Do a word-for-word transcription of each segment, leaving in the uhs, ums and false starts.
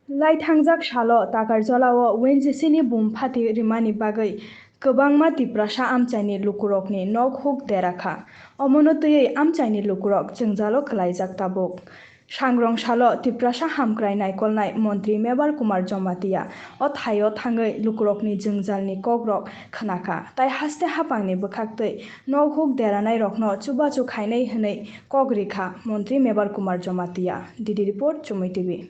Lai thangjak salo Takarjala o W N G C ni bumphati rimani bagwi kwbangma Tiprasa amchaini lukurokni nok huk dera kha. Omono twiwi amchaini lukurok jwngjalo kwlaijak tabuk. Sangrong salo Tiprasa hamkrai naikolnai montri Mebar Kumar Jamatia o thaio thangwi lukurokni jwngjalni kokrok khna kha, tai haste hapangni bwkhaktwi nok huk deranairokno chubachu khainai hwnwi kok ri kha montri Mebar Kumar Jamatia. D D report, Chumui T V.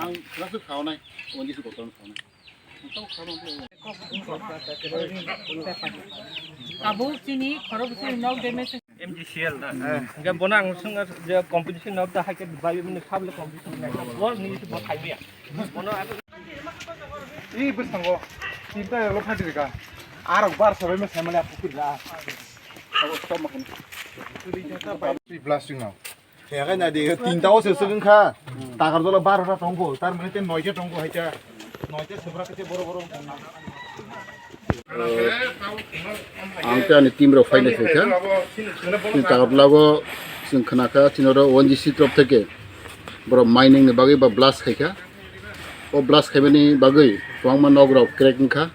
Ang class-o khaonai, O N G C kotor khaonai. Tabuk chini khorokbwswk nok damage. M G C L na? Hingke bono ang swngna je competition nok da haike bai mini sable competition na. Bol ni bo thaibiya. Bono ang I bwskango tinta yalo phatirika. Arok bar sabai ma saimani apukir da. Abo stop ma kani. Blasting no. Kaya kaya di tinta o se swng kha. Takarjala barota tongkho, tar mane te noita tongkho haita. Noita sebra kete boro boro. Ang te ani team rok phainai khaikha. Chini Takarjala o chwng khna kha, chini oro O N G C trop theke borok mining ni bagwi ba blast khaikha. O blast khaimani bagwi kwbangma nok rok crack wngkha.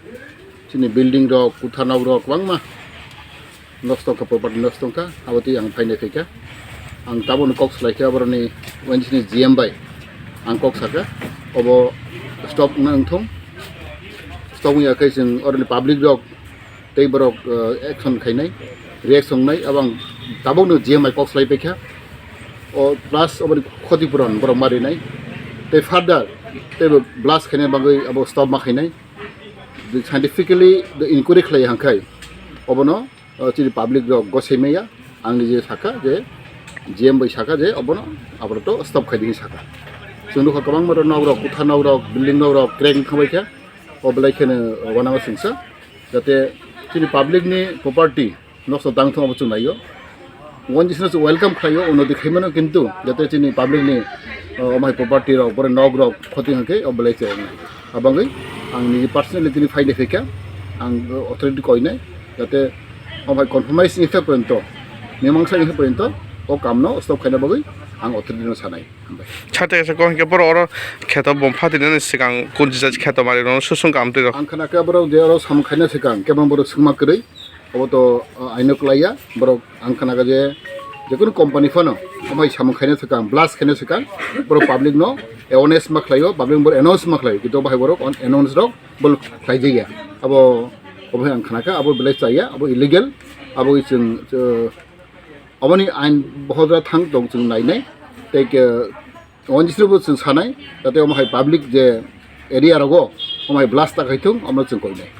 Chini building rok, kutha nok rok kwbangma nosto wngkha, property nosto wngkha, abo twi ang phainai khaikha. Ang tabukno kok salaikha borokni O N G C ni G M bai. Ang kok sakha, obo stop wngna wngthung. Stop wngya khe chwng oroni public rok tei borok, eh, action khainai, reaction wngnai, abo ang tabukno G M bai kok salai paikha. O plus oboni khoti puron borok ma rinai. Tei further tei bo blast khaina bagwi abo stop ma khainai. Scientifically the inquiry khlai hangkhai obono, uh, chini public rok gosai maya, ang nije sakha je G M bai sakha je obono aborok to stop khai di sakha. Chwng nukha kwbangma rok nok rok, kutha nok rok, building nok rok crack wngkha bai kha, o belai kheno wanama singsa, jate chini public ni property nosto tang thung abo chwng naio. One jisno se welcome khlaio, unnoti khaimano, kintu jate chini public ni, uh, omai property rok, bore nok rok khoti hwnkhe o belai se wngnai. Abangwi ang niji personally tini phainai phaikha, ang, uh, authority koinai, jate omai compromise ni khe porjonto, mimangsa ni khe porjonto o kamno stop khaina bagwi ang authority no sanai. Hambai. Sate kaisa kok hwnkhe borok oro kheto bom phatinani swkang kunjijak kheto manwi rokno susung kam twi rok. Ang khna khe borok je oro samung khaina swkang kebang borok swngma kwrwi. Obo to, uh, aino kwlaiya, borok ang khna kha je jekunu company phano omo hai samung khaina swkang, blast khaina swkang, borok public no awareness ma khlaio, public borok announce ma khlaio, kintu bahai borok on-, announce rok bol khlai jaya. Abo, obo hai ang khna kha, abo belai chaya, abo illegal, abo chwng, uh, oboni ain bohodra thang tong chwng nainai, tei ke O N G C bo chwng sanai, jate omo hai public je area rogo omo hai blast ta khaithung, omo chwng koinai.